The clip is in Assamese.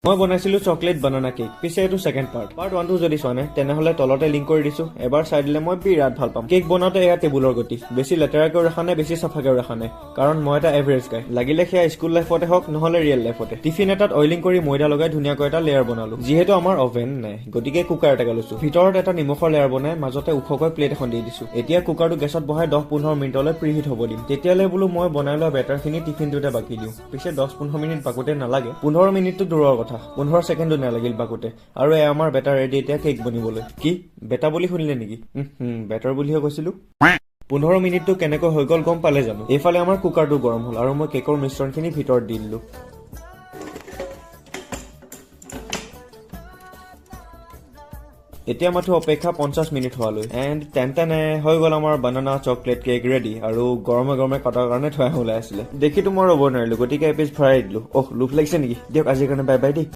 মই বনাইছিলো চকলেট বানানা কেক। পিছে এইটো ছেকেণ্ড পাৰ্ট। পাৰ্ট ওৱানটো যদি চোৱা নাই, তেনেহ'লে তলতে লিংক কৰি দিছো, এবাৰ চাই দিলে মই বিৰাট ভাল পাম। কেক বনাওঁতে এয়া টেবুলৰ গতি। বেছি লেতেৰাকেও ৰখা নাই, বেছি চাফাকেও ৰখা নাই, কাৰণ মই এটা এভাৰেজ গাই। লাগিলে সেয়া স্কুল লাইফতে হওক, নহ'লে ৰিয়েল লাইফতে। টিফিন এটাত অইলিং কৰি ময়দা লগাই ধুনীয়াকৈ এটা লেয়াৰ বনালো। যিহেতু আমাৰ অভেন নাই, গতিকে কুকাৰ এটাকে লৈছো। ভিতৰত এটা নিমখৰ লেয়াৰ বনাই মাজতে ওখকৈ প্লেট এখন দি দিছো। এতিয়া কুকাৰটো গেছত বহাই 10-15 মিনিটলৈ প্ৰিহিট হ'ব দিম। তেতিয়ালৈ বোলো মই বনাই লোৱা বেটাৰখিনি টিফিনটোতে বাকি দিওঁ। পিছে 10-15 মিনিট বাকোতে নালাগে, 15 মিনিটটো দূৰৰ কথা, 15 ছেকেণ্ডো নালাগিল বাকোতে। আৰু এয়া আমাৰ বেটাৰ ৰেডি এতিয়া কেক বনিবলৈ। কি বেটা বুলি শুনিলে নেকি? বেটাৰ বুলিহে কৈছিলো। 15 মিনিটটো কেনেকৈ হৈ গ'ল গম পালে জানো? এইফালে আমাৰ কুকাৰটো গৰম হ'ল আৰু মই কেকৰ মিশ্ৰণখিনি ভিতৰত দি দিলো। এতিয়া মাথো অপেক্ষা 50 মিনিট হোৱালৈ। এণ্ড তেনে হৈ গ'ল আমাৰ বানানা চকলেট কেক ৰেডি। আৰু গৰমে গৰমে কটাৰ কাৰণে ধোঁৱা ওলাই আছিলে, দেখিতো মই ৰ'ব নোৱাৰিলো, গতিকে এপিচ ভৰাই দিলো। অহ, লোভ লাগিছে নেকি? দিয়ক, আজিৰ কাৰণে বাই বাই দেই।